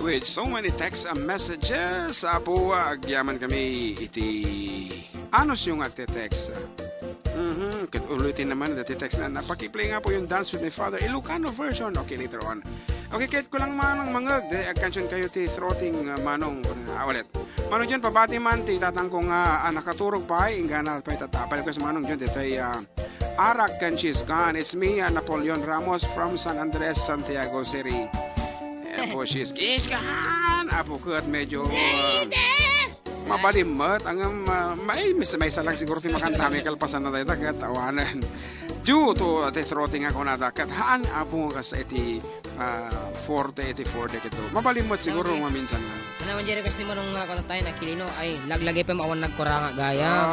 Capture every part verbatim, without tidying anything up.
With so many text and messages, Apo, agyaman kami iti anus yung agte-text. Mhm, ket ulitin naman dati text na napakiplay nga po yung Dance with My Father, Ilocano version. Okay, later on. Okay, ket kulang manang mangeg, di agkansion kayo ti throating, uh, Manong, ah, ulit. Manong John, pabati man ti tatangko nga, ah, nakaturog pay, inggana pay tatapay. Kas Manong John, detay, ah, Arak ken She's Gone. It's me, uh, Napoleon Ramos from San Andres, Santiago City. Eh, po, she's, she's gone! Apo ko at medyo, uh, mabalimot. Ang, um, uh, may, may, may isa lang siguro ti makanta, may kalpasan na tayo, taga tawanan. Due to, uh, the throating ako na dakat, haan, apo nga kas iti, uh, forte, iti forte kito. Mabalimot siguro maminsan na. Ano man, Jerry, kasi mo nung, uh, kanta tayo na Kilino, ay, laglagi pa yung awan nagkuranga, gayam.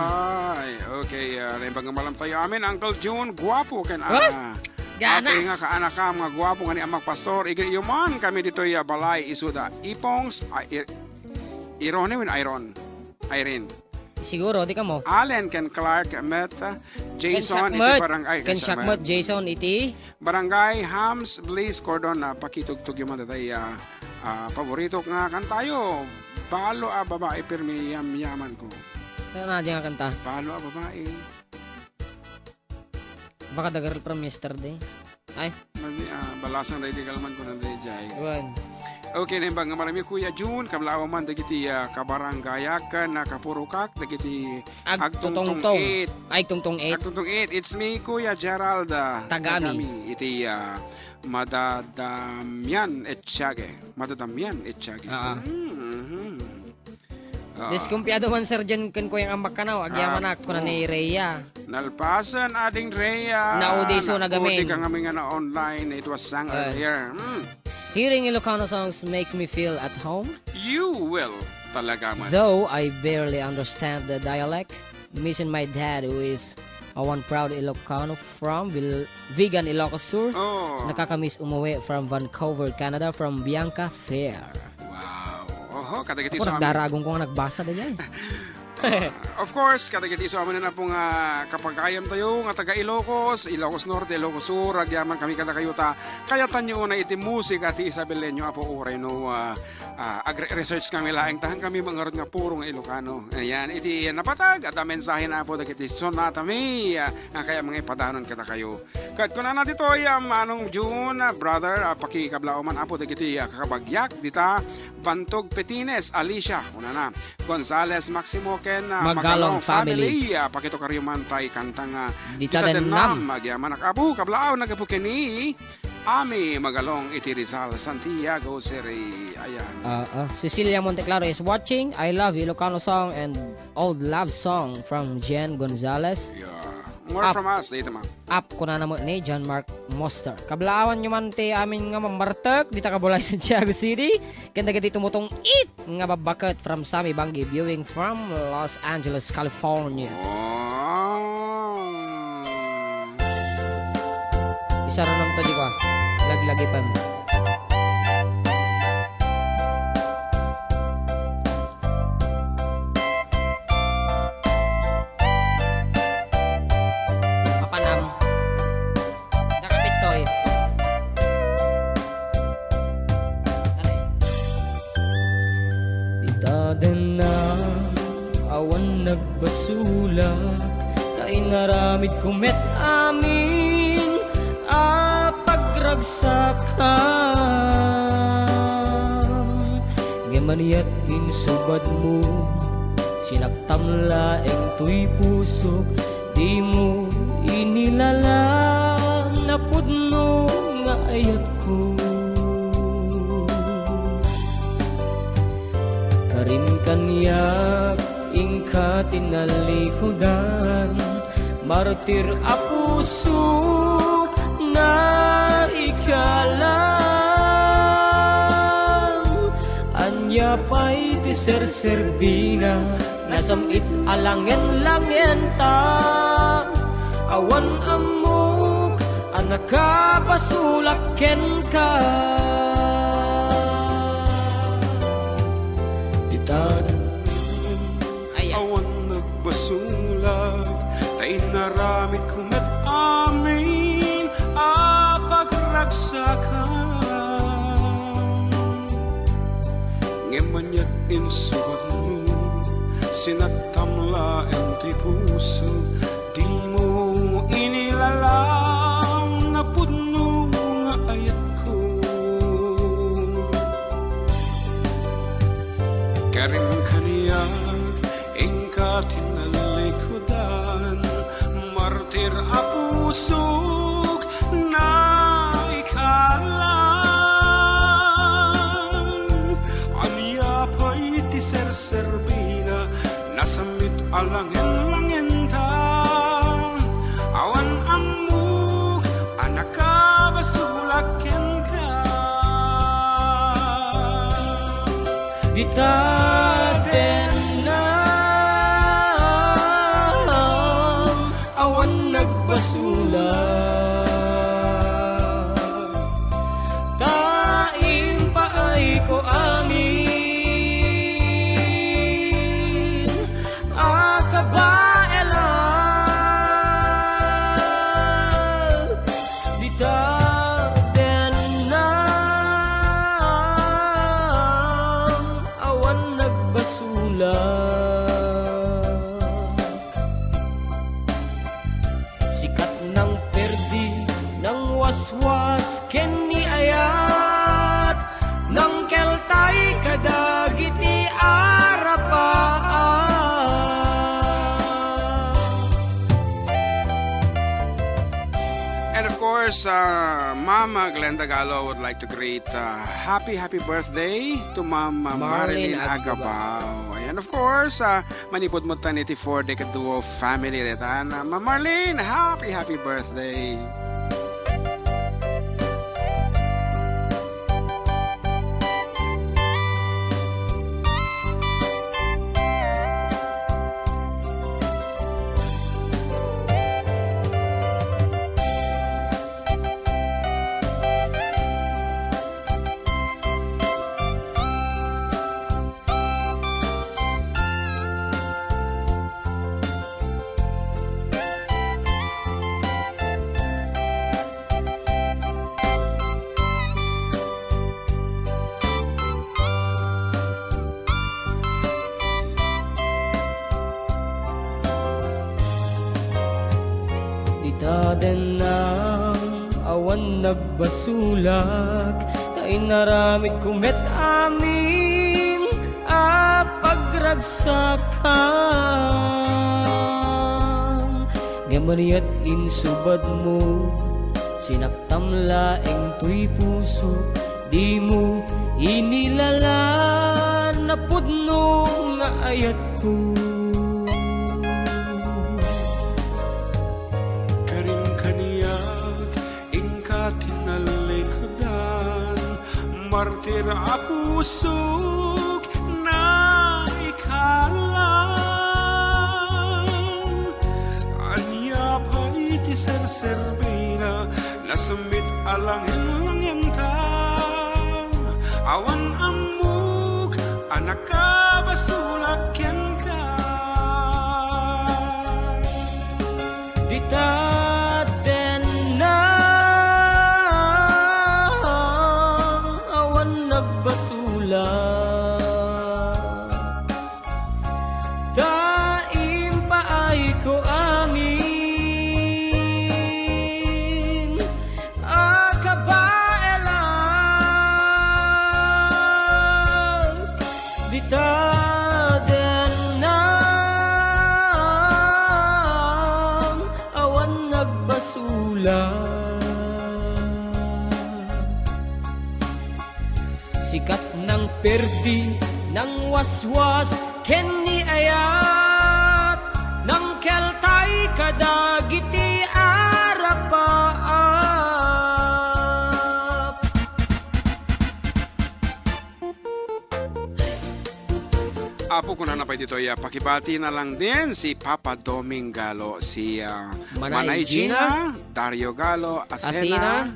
Ay, okay. Ah, naimbag nga malam tayo amin, Uncle June, guwapo ken, ah, ganas. Apay nga kaanakam nga guwapo nga ni Amak Pastor, igri man kami ditoy, ah, balay, isuda, Ipongs, ah, Ir-, Irone, when Iron, Irene. Siguro, di ka mo. Allen ken Clark met, ah, Jason, iti barangay, ken Shakmut, Jason, iti Barangay Hams Bliss Cordon, ah, pakitugtog yung mga tatay, ah, ah, paborito nga kantayo. Balo a babae, pirmi yamyaman ko. Ano na dyan nga kanta? Balo a babae. Baka the girl from yesterday. Ay. Mali, ah, balasang ready ka naman ko nandun, Jai. Wan. Okay, naimbag nga malam, Kuya June, kablaaw man dagiti, ah, kabarangayak, nakapurukak, dagiti Agtutungtong. Agtungtong eight. Ay, Agtungtong eight. Agtungtong eight. It's me, Kuya Gerald, ah, Tagami. Tagami. Iti, ah, Madadamian Etiague. Madadamian Etiague. Ah, ah. Mhm. Ah. Diskumpiado man, Sir Jen, ken Kuyang Ambak kanaw, agyamanak, kuna ni Rhea. Nalpasen, Ading Rhea. Naudi isu, nagami. Naudi ka ngamin nga na-online. It was sang earlier. Hmm. Hearing Ilocano songs makes me feel at home. You will talaga man. Though I barely understand the dialect, missing my dad, who is a one proud Ilocano from Vil-, Vigan, Ilocos Sur. Oh. Nakakamiss umuwi from Vancouver, Canada, from Bianca Fair. Wow. Oho, kadagiti. Ako, nagdaragon ko nga nagbasa din yan. Ah, of course, kadagiti isu a manen, Apo, nga kapagayam tayo nga taga Ilocos, Ilocos Norte, Ilocos Sur, agyaman kami kadakayo ta kayatanyo unay iti musika ti Isabeleño, Apo, uray no, ah, ah, agre-research kami laeng, ta haan kami mangarud nga puro nga Ilocano. Ayan, iti napatag, adda mensahe na, Apo, dagiti sonata mi, ah, nga kaya mga ipadanon kadakayo. Ket kunana ditoy, ah, Manong June, ah, brother, ah, pakikablaaw man, Apo, dagiti, ah, kakabagyak dita, Bantog Petines, Alicia, kunana, Gonzales Maximo ken, ah, Magalong family. Ah, pakitukaryo man tay kanta nga Dita Dita Dennam. Dennam, agyamanak, Apo, kablaaw, nagapu ken ni Ami Magalong iti Rizal, Santiago City. Ayan. Ah, ah. Cecilia Monteclaro is watching. I love Ilocano song and old love song from Jen Gonzales. Yeah. More from us, dito, ma'am. Up, kunana met ni John Mark Moster. Kablaawanyo man ti amin nga mammartek dita kabulay Santiago City. Ken dagiti tumutong-it nga babbaket from Sami Banggi, viewing from Los Angeles, California. Wow. Isaranam to, di ba? Laglagipem. Mapanam. Dakapitoy. Tanay. Ita denna awan nagbasolak, ta inaramidko met amin a pagragsakam. Ngem aniat insubadmo, sinaktam laeng toy pusok, dimo inilala napudno nga ayatko. Karim kaniak inka ti nalikudan, martir a puso nga ikalang. Ania pay ti serserbina, nasam-it a langen-langenta. Awan ammok a nakabasolak kenka. Ita Ayan. Awan nagbasolak, ta inaramidko met amin a pagragsakam. Ngem aniat insubadmo, sinaktam laeng ti puso, dimo inilalang napudno nga ayatko. Karim kaniak, inka tinallikudan, martir a pusok naikalang. Ania pay ti serserbina, nasammit a langen-langenta. Awan ammok a nakabasolak kenka. Dita dennam, awan nagbasolak. Ta impaayko amin a kabaelak. Dita dennam, awan nagbasolak. Sikat nang perdi, nang waswas, ken ni ayat, nang keltay kadagiti arapaak. And of course, uh, Mama Glenda Gallo would like to great, uh, happy, happy birthday to Ma'am, uh, Marlene Marlene Agabao. Agabao. And of course, uh, manipud mo tan iti four decade duo family ditan. Uh, Ma'am Marlene, happy, happy birthday. Ita dennam, awan nagbasolak, ta inaramidko met amin a pagragsakam. Ngem aniat insubadmo, sinaktam laeng toy puso, dimo inilalaan a pudno nga ayatko. Karim kaniak, inka tinallikudan, martir a pusok naikalang. Ania pay ti serserbina, nasammit a langen-langenta. Awan ammok a nakabasolak kenka. Dita dennam, awan nagbasolak. Ta impaayko amin a kabaelak. Dita dennam, awan nagbasolak. Sikat nang perdi, nang waswas, ken ni ayat, nang keltay kadagiti arapaak. Apo, kunana pay ditoy, ah, pakibati na lang din si Papa Doming Galo, si, ah, Manay Manay Gina, Gina, Dario Galo, Athena, Athena,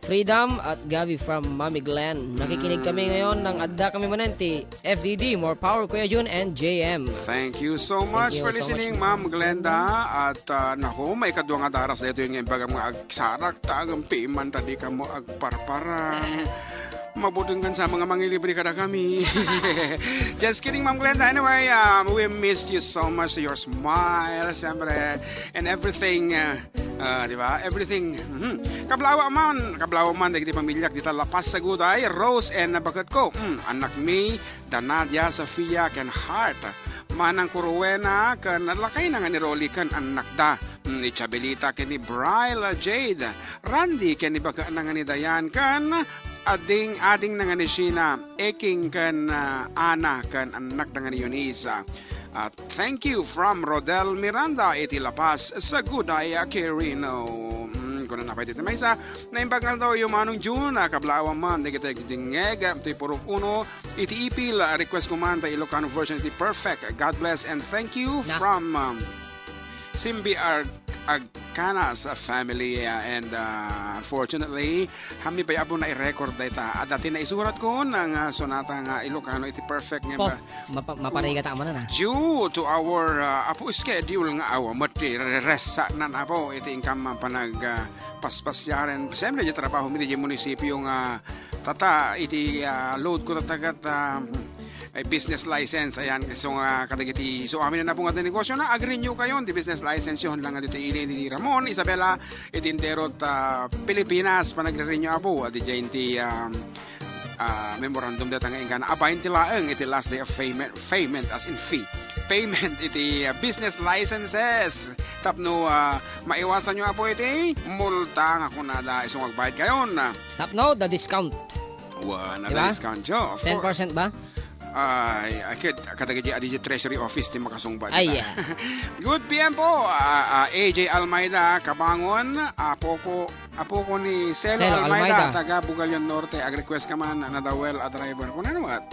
Freedom at Gabby from Mommy Glenn. Nakikinig kami ngayon nang adda kami manen ti F D D, More Power, Kuya Jun and J M. Thank you so much for listening, Ma'am Glenda. At, ah, naku, maikadua nga daras daytoy nga imbagam nga agsarak ta ngem piman ta dikamo agparparang. Mabuting kan sa mga mangilibre kadakami. Just kidding, Ma'am Glenda. Anyway, um, we missed you so much. Your smile, siyempre, and everything. Uh, uh, di ba? Everything. Mhm. Kablawa man, kablawa man, dagiti pamilyak, dita La Paz, Saguday, Rose and baketko. Mm, annakmi, da Nadia, Sofia, ken Heart. Manang Kuruena, ken lakayna nga ni Rolly, ken annakda. Mm, ni Chabelita, ken ni Brile, Jade, Randy, ken ni baketna nga ni Dayan, ken ading, adingna nga ni Sheena, Eking, ken, ah, Ana, ken annakda nga ni Eunice. Ah, thank you from Rodel Miranda, iti La Paz, Saguday, Quirino. Mm, kuna na pay ti maysa, naimbag nga aldaw, Manong June, ah, kablawan man, dagiti agdingngeg, ti Purok Uno, iti Ipil, ah, request ko man, ta Ilocano version, iti Perfect. God bless and thank you Na. from, um, Simbi Ar-, Agcanas, uh, family, uh, and, uh, unfortunately, hammi pay, Apo, nai-record dayta. Adda ti naisurat ko nga, uh, sonata nga Ilocano iti Perfect nga Pop. ba-, Mapa-, maparigata man na. Due to our, uh, Apo, schedule nga awa met ti re-, resa nan, Apo, iti inkam, uh, panag, uh, paspasiaren. Siyempre, di trabaho mi di munisipyo nga tata, iti, uh, load ko tatagat, uh, ay business license, ayan, so nga, kadagiti, so amin na po nga negosyo na, ag-renew kayo, di business license yun lang nga dito ili ni Ramon, Isabela, iti entero ta Pilipinas, panagre-renew, Apo, adi dyan ti, um, ah, memorandum data nga ingkana, abayan ti laeng, iti last day of payment, payment as in fee, payment, iti, ah, business licenses, tapno, ah, maiwasan nyo, Apo, iti multa nga kunada, iso nga agbayad kayon. Tapno, the discount. Wa, na Di ba? discount, Joe, of Ten percent course. ba? Ay, ay, kit-, kadagiti, adi, Treasury Office, ti makasungbat Ay, ita. yeah. Good P M po, ah, ah, A J Almeida, Kabangon, apo ko, apo ko ni Selo Selo Almeida, Almeida. taga Bugallon Norte, ag-request ka man, na Dawel a driver. Kung ano, what?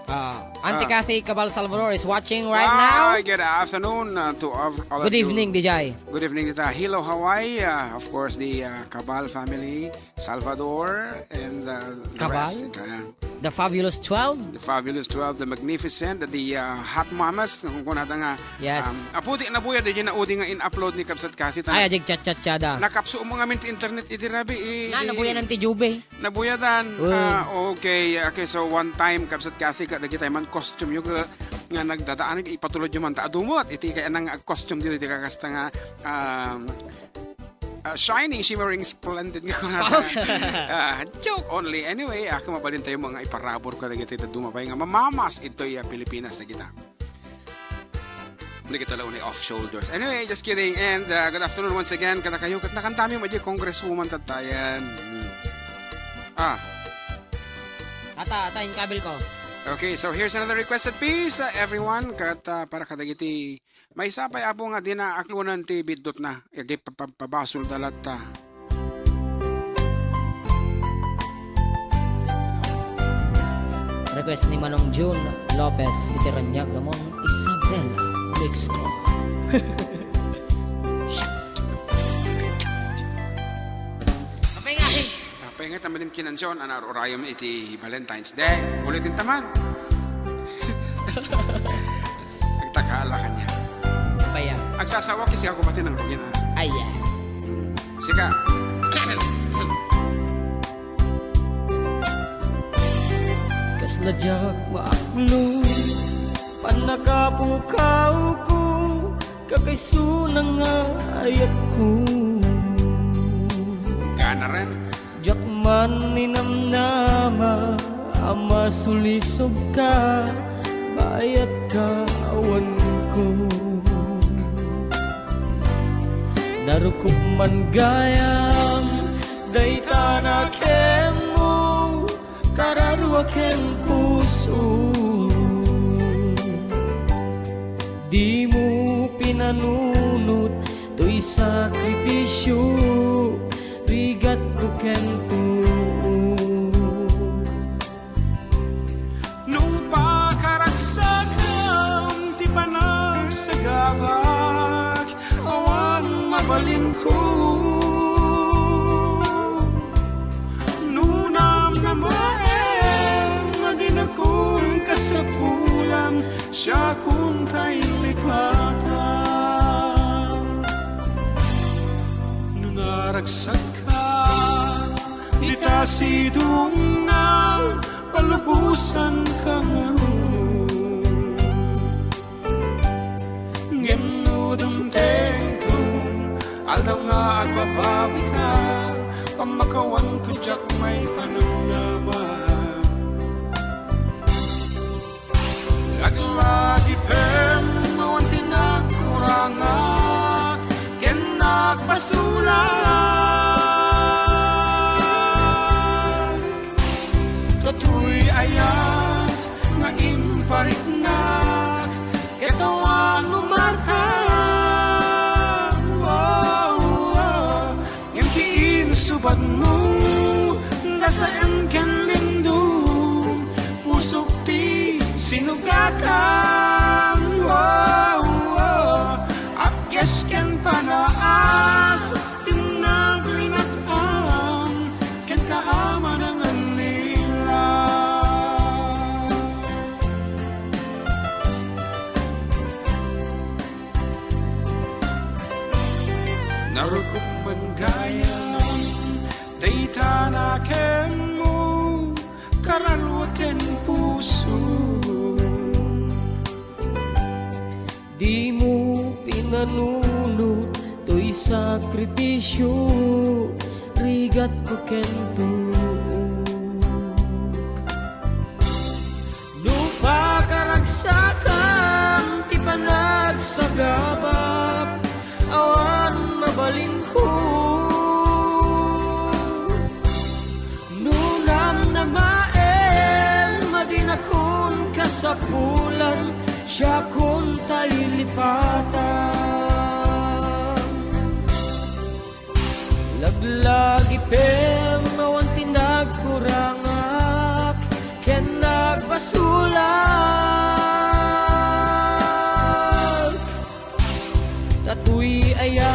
Ah, Auntie Ah. Kathy Cabal Salvador is watching right Wow, now. good afternoon, uh, to all, all of Good you. evening, D J. Good evening, dita. Hello, Hawaii. Uh, of course, the, uh, Cabal family. Salvador, and, uh, the Cabal? rest, uh, The Fabulous twelve? The Fabulous twelve, the Magnificent, the, uh, Hot Mamas, nga kung kunada nga, Yes. um, apo, di nabuya, di na udi nga in-upload ni Kabsat Kathy, ta Ay, ajig chat-chat-chada. Nakapso mo nga min ti internet, iti rabi, i-, Na, i-, nabuya nan ti Jube. Nabuya dan. Uy. Ah, okay. Okay, so one time, Kabsat Kathy, ka, dagiti man costume yo, ka, nga nagdadaan, ipatulod yo man, ta adumot, iti kaya nang costume dito, di kakasta nga, um, Ah, shining, shimmering, splendid nga kuna. Ah, joke only. Anyway, ako mabalin tayo mga iparabor ko dagiti dadduma pay nga mamamas itoy, ah, Pilipinas na kita. Hindi kita launay off shoulders. Anyway, just kidding. And, uh, good afternoon once again. Kada kayo, kat nakantami mo di Congresswoman tatayan. Hmm. Ah. Ata, ata, yung kabil ko. Okay, so here's another requested piece, uh, everyone. Kat, uh, para kadagiti Maysa pay, Apo, nga dina aklonan ti biddutna. Agi pa-, pa-, pabasol da latta. Request ni Manong June Lopez, iti Raniag Ramon, Isabela, Mix Club. Apay nga, eh. Apay nga, tamadim kinansion, ana, urayam iti Valentine's Day. Ulitin taman. Nagtakala kanya. Baya. Agsasawa kasi ako pati ng rugin, ah. Ay, ah. Sika. Kasla diak maaklo, pannakapukawko, kakaisuna nga ayatko. Gana rin. Diak man ninamnama a masulisog ka, bayat ka awan ko. Narukop man gayam, dayta na kenmo, kararua ken puso. Dimo pinanunot toy sakripisio, rigatko ken too. No pakaragsakem ti panagsagabak, awan mabalinko. No namnamaem nga dinakon kasapulan, siakon ta inlipatan. No naragsak ka, dita Sidongna, palubosanka ngarud. Ngem no dumtengton aldaw nga agbababika, pammakawanko diak maipanamnama. Laglagipem awan ti nagkurangak ken nagbasolak. Datoy aya nga impariknak, ket awan mo Marta. Oh, oh. Ngem ti insubadmo, nasaen ken lindo, pusok ti sinugatan. Oh, oh. Apges ken panaas ti nagrinat-am kenka a manangallilaw. Narukop man gayam dayta nakenmo, kararua ken puso. Dimo pinanunot toy sakripisio, rigatko ken tuok. No pakaragsakan ti panagsagabak, awan mabalinko. No namnamaem a dinakon kasapulan, siakon ta ilipatan. Laglagipem awan ti nagkurangak ken nagbasolak. Datoy aya